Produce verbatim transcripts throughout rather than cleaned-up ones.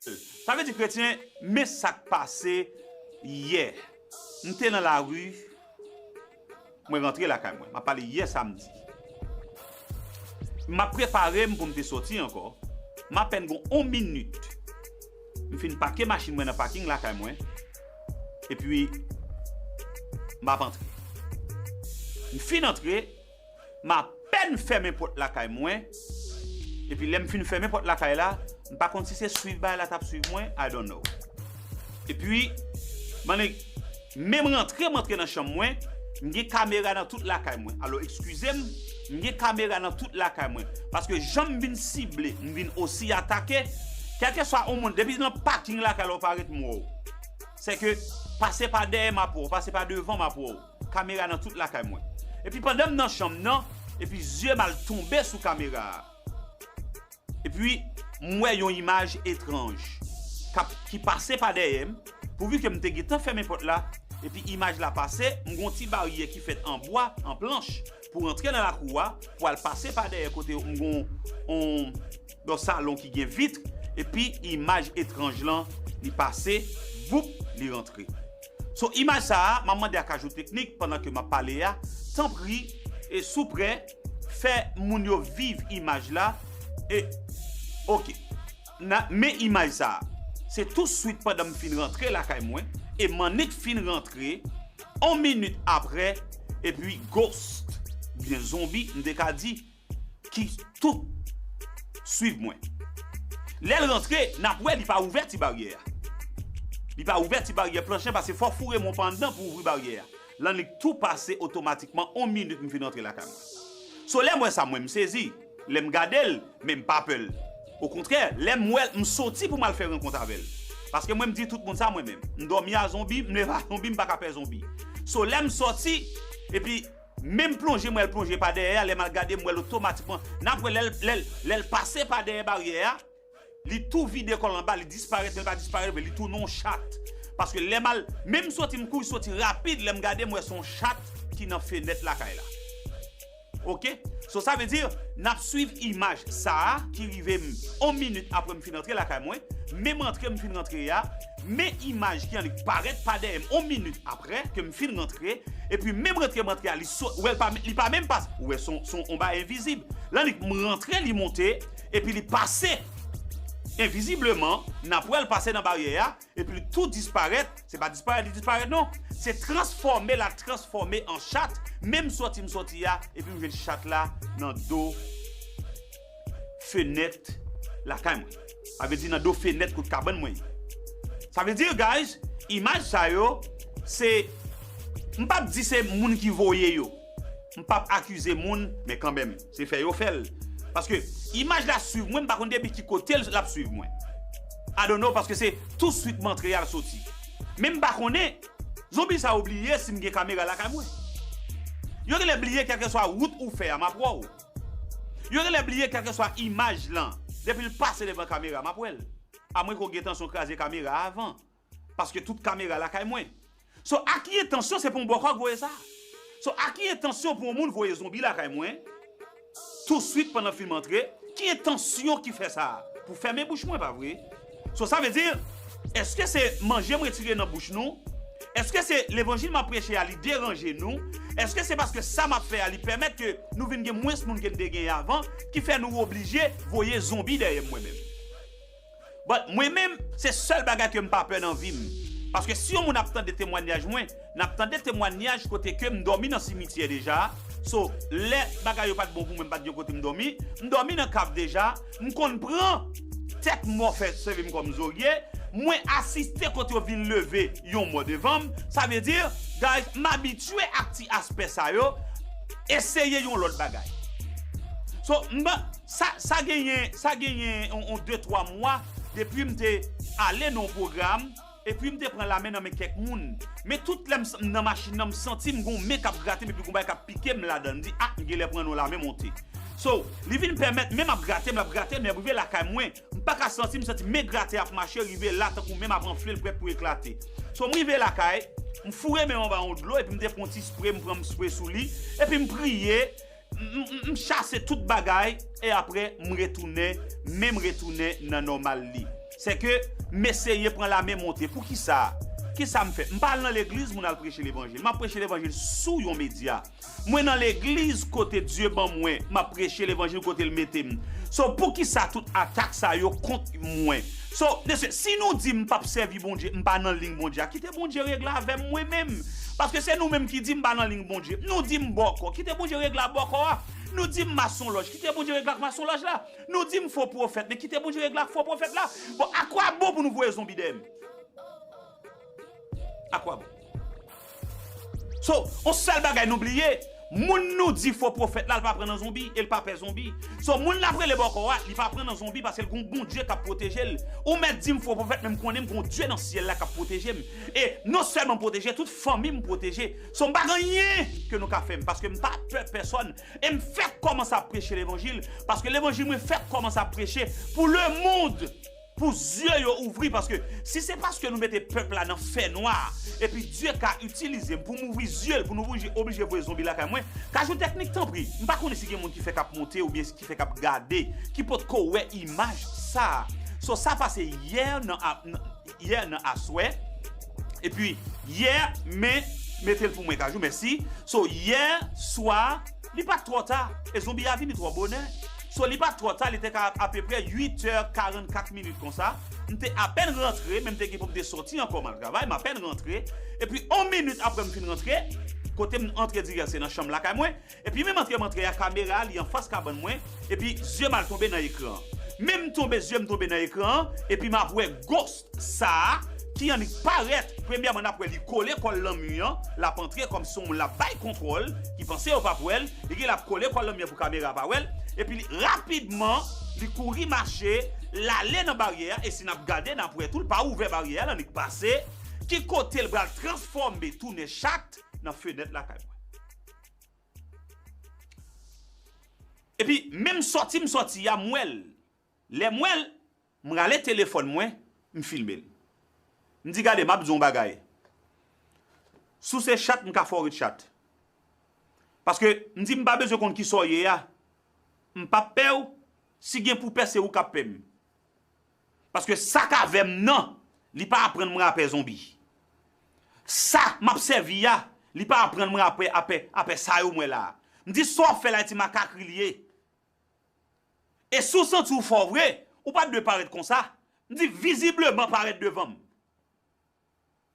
Sa vle di, kretyen, men sa k pase yè. M te nan lari, mwen rantre lakay mwen. M ap pale yè samdi. M ap prepare m pou m te soti ankò. M apèn gon yon minit. M fin pake machin mwen nan paking lakay mwen. Epi, m ap antre. M fin antre, m apèn fèmen pòt lakay mwen. Epi lè m fin fèmen pòt lakay la, m pa konn si se swiv bagay la t ap swiv mwen, I don't know. Epi, m annik, menm rantre m antre nan chanm mwen, m gen kamera nan tout lakay mwen. Alò, eskize m, m gen kamera nan tout lakay mwen. Paske jan m vin sible, m vin osi atake, kèlkeswa yon moun, depi nan paking lakay la ou parèt m wè w. Sèke pase pa dèyè m ap wè w, pase pa devan m ap wè w. Kamera nan tout lakay mwen. Epi pandan m nan chanm nan, epi zye m al tonbe sou kamera a. Epi m wè yon imaj etranj k ap, ki pase pa dèyè m, pouvi ke m te gentan fèmen pòt la, epi imaj la pase, m gon ti baryè ki fèt an bwa, an planch, pou rantre nan lakou a, pou al pase pa dèyè kote m gon yon, yon salon ki gen vit, epi imaj etranj lan, li pase, voup, li rantre. So, imaj sa a, m ap mande a Kajou Teknik, pandan ke m ap pale a, tanpri, e souprè, fè moun yo viv imaj la, e, oke. Na, men imaj sa a. Se tou swit pandan m fin rantre lakay mwen, e m annik fin rantre, yon minit aprè, epi ghost, oubyen zonbi, m te ka di, ki tou swiv mwen. Lè l rantre, n ap wè li pa ouvè ti baryè a. Li pa ouvè ti baryè planch lan, paske fò w foure men w pa anndan pou ouvri baryè a. L annik tou pase otomatikman yon minit m fin rantre lakay mwen. So, lè m wè sa, mwen, m sezi. Lè m gade l, men m pa pè l. Okontrè, lè m wè l, m soti pou m al fè rankont avè l. Paske mwen, m di tout moun sa, mwen menm. M dòmi a zonbi, m leve a zonbi, m pa ka pè zonbi. So, lè m soti, epi men m plonje, m wè l plonje pa dèyè a, lè m al gade, m wè l otomatikman. N ap wè lè l, lè l, lè l pase pa dèyè baryè a, li tou vide kò l anba, li disparèt, men li pa disparèt vre, li tounen yon chat. Paske lè m al, menm soti, m kouri soti rapid, lè m gade, m wè se yon chat ki nan fenèt lakay la. Oke? So, sa vle di, n ap swiv imaj sa a ki rive m yon minit apre m fin antre lakay mwen, menm rantre m fin rantre a, men imaj ki annik parèt pa dèyè m yon minit apre ke m fin rantre, epi menm rantre m rantre a, li so, wè l pa, li pa menm pase, ou wè se yon, se yon bagay envizib. L annik m rantre, li monte, epi li pase. Envizibleman, n ap wè l pase nan baryè a, epi li tou disparèt, se pa disparèt, li disparèt non, se transfòme, l al transfòme an chat, menm sòti m sòti a, epi m jwenn chat la nan do fenèt lakay mwen. Sa vle di nan do fenèt kot kabann mwen ye. Sa vle di, guys, imaj sa yo, se, m p ap di se moun ki voye yo. M p ap akize moun, men kanmenm, se fè yo fè l. Paske imaj la swiv mwen, m pa konn depi ki kote l ap swiv mwen. I don't know, paske se tou swit m antre al soti. Men m pa konnen, zonbi sa yo bliye si m gen kamera lakay mwen. Yo genlè bliye kèlkeswa wout ou fè a, m ap wè w. Yo genlè bliye kèlkeswa imaj lan. Depi l pase devan kamera, m ap wè l. Amwen ke w gen entansyon kraze kamera a avan. Paske tout kamera lakay mwen. So, a ki entansyon se pou yon bòkò k voye sa? So, a ki entansyon pou yon moun voye zonbi lakay mwen? Touswit pandan fim antre, ki entansyon ki fè sa? Pou fèmen bouch mwen, pa vre? So, sa vle di, èske se manje m retire nan bouch nou? Èske se levanjil m ap preche a, li deranje nou? Èske se paske sa m ap fè a, li pèmèt ke nou vin gen mwens moun ke n te genyen avan, ki fè nou oblije voye zonbi dèyè m mwen menm? But mwen menm, se sèl bagay ke m pa pè nan vi m. Paske si yon moun ap tande temwanyaj mwen, n ap tande temwanyaj kote ke m dòmi nan simityè deja. So, lè bagay yo pa t bon pou mwen, m pa t gen kote m dòmi. M dòmi nan kav deja. M konn pran tèt mò fè sèvi m kòm zorye. Mwen asiste kote yo vin leve yon mò devan m. Sa vle di, guys, m abitye ak ti aspè sa yo. Eseye yon lòt bagay. So, m, sa, sa genyen, sa genyen on, on de twa mwa depi m te ale nan yon pwogram, epi m te pran lamen nan men kèk moun. Men tout lè m s-, m nan machin nan, m santi m gon men k ap grate m, epi gon bagay k ap pike m ladan l. M di, "Ah, m genlè pran yon lamen monte." So, li vin pèmèt, men m ap grate m, l ap grate m, lè m rive lakay mwen, m pa ka santi, m santi men grate ap mache, rive la, tankou men m ap anfle, l prèt pou eklate. So, m rive lakay, m foure men m anba yon dlo, epi m te pran yon ti spre, m pran m spre sou li, epi m priye, m, m, m chase tout bagay, e apre, m retounen, men m retounen nan nòmal li. Se ke m eseye pran lame monte. Poukisa? Kisa m fè? M pa al nan legliz, moun al preche levanjil. M ap preche levanjil sou yon medya. Mwen nan legliz kote Dye ban mwen, m ap preche levanjil kote l mete m. So, poukisa tout atak sa yo kont mwen? So, mesye, si nou di m p ap sèvi Bondye, m pa nan liy Bondye a, kite Bondye regle avè m mwen menm. Paske se nou menm ki di m pa nan liy Bondye. Nou di m bòkò, kite Bondye regle ak bòkò a. Nou di m masonlòj, kite Bondye regle ak masonlòj la. Nou di m fo pwofèt, men kite Bondye regle ak fo pwofèt la. Bon, akwabon pou nou voye zonbi dèyè m? Akwabon? So, on sèl bagay nou bliye, moun nou di fo pwofèt la, li pa pran nan zonbi, e li pa pè zonbi. So, moun l ap rele bòkò a, li pa pran nan zonbi paske l gon Bondye k ap pwoteje l. Ou mèt di m fo pwofèt, men m konnen m gon Dye nan syèl la k ap pwoteje m. E non sèlman pwoteje, tout fanmi m pwoteje. So, m pa gen anyen ke nou ka fè m, paske m pa pè pèsòn. E m fèk kòmanse ap preche levanjil, paske levanjil mwen fèk kòmanse ap preche pou lemonn, pou zye yo ouvri, paske si se paske nou mete pèp la nan fènwa, epi Dye ka itilize m pou m ouvri zye l, pou nou oblije, oblije voye zonbi lakay mwen, kajou teknik, tanpri, m pa konnen si gen moun ki fèk ap monte oubyen ki fèk ap gade, ki potko wè imaj sa a. So, sa pase yè nan, nan, yè nan aswè, epi yè, men, mete l pou mwen, kajou, mèsi. So, yè swa, li pa t twò ta, e zonbi a vini twò bonè. So, li pa t twò ta, li te ka apeprè uit è karannkat minit konsa. M te apèn rantre, men m te gen pou m te sòti ankò m al travay, m apèn rantre. Epi, yon minit apre m fin rantre, kote m antre dirèk, se nan chanm lakay mwen. Epi, menm antre m antre a, kamera a, li anfas kabann mwen. Epi, zye m al tonbe nan ekran an. Men m tonbe, zye m tonbe nan ekran an, epi m ap wè ghost sa a ki annik parèt. Premyèman, n ap wè li kole kò l nan mi an, l ap antre kòmsi yon moun l ap bay kontwòl, ki panse yo p ap wè l, li gen l ap kole kò l nan mi an pou kamera a pa wè l, epi li, rapidman, li kouri mache, l ale nan baryè a, e si n ap gade, n ap wè tou, l pa ouvè baryè a, l annik pase, ki kote l pral transfòme, tounen chat nan fenèt lakay mwen. Epi, menm sòti m sòti a, m wè l. Lè m wè l, m rale telefòn mwen, m filme l. M di, "Gade, m ap di w yon bagay. Si w se chat, m ka fè w ret chat." Paske m di, "M pa bezwen konn kisa w ye a. M p ap pè w. Si gen pou pè, se ou k ap pè m." Paske sa k avè m nan, li pa aprann mwen apè zonbi. Sa m ap sèvi a, li pa aprann mwen apè, apè, apè sa yo m wè la a. M di, "Sa w ap fè la, e ti makak li ye." E si w santi w fò vre, ou pa t dwe parèt konsa. M di, "Vizibleman, parèt devan m."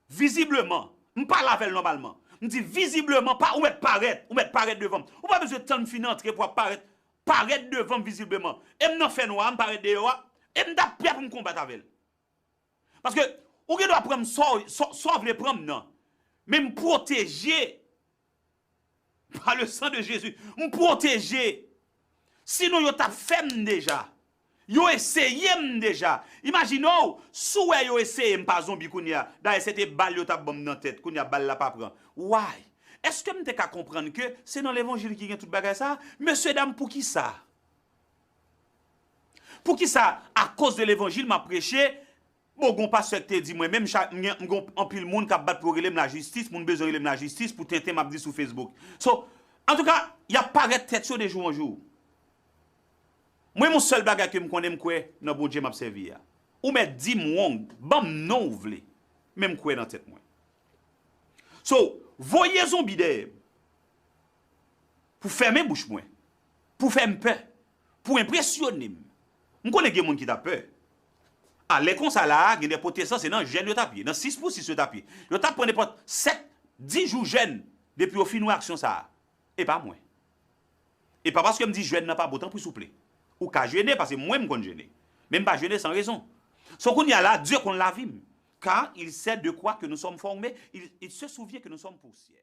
Vizibleman, m pale avè l nòmalman. M di, "Vizibleman, pa, ou mèt parèt, ou mèt parèt devan m." Ou pa bezwen tann m fin antre pou w ap parèt, parèt devan m vizibleman. E m nan fènwa a, m parèt deyò a, e m t ap prè pou m konbat avè l. Paske ou gen dwa pran m sa w, sa w, sa w vle pran m nan. Men m pwoteje. Par le sang de Jésus, m pwoteje. Sinon, yo t ap fè m deja. Yo eseye m deja. Imajine w, si w wè yo eseye m pa zonbi kounye a. Dayè, se te bal yo t ap ban m nan tèt. Kounye a, bal la pa pran. Why? Èske m te ka konprann ke se nan levanjil ki gen tout bagay sa a? Mesye dam, poukisa? Poukisa, akoz de levanjil m ap preche, bon, gon pastè ki te di mwen, menm cha-, m gen, m gen anpil moun k ap bat pou yo rele m lajistis, moun bezwen rele m lajistis pou tenten m ap di sou Facebook. So, antouka, y ap parèt tèt yo de jou an jou. Mwen, yon sèl bagay ke m konnen, m kwè nan Bondye m ap sèvi a. Ou mèt di m wrong, ban m non ou vle, men m kwè nan tèt mwen. So, voye zonbi dèyè m pou fèmen bouch mwen, pou fè m pè, pou enpresyone m. M konnen gen moun ki t ap pè. Alè konsa la a, gen de pwotestan, se nan jèn yo t ap ye, nan sis pou sis yo t ap ye. Yo t ap pran nenpòt sèt, dis jou jèn, depi yo fin wè aksyon sa a. E pa mwen. E pa paske m di jèn nan pa bon, tanpri souple. Ou ka jene, paske mwen m konn jene. Men m pa jene san rezon. So kounye a la, Dye konn lavi m. Car il sait de quoi que nous sommes formés, il, il se souvient que nous sommes poussière.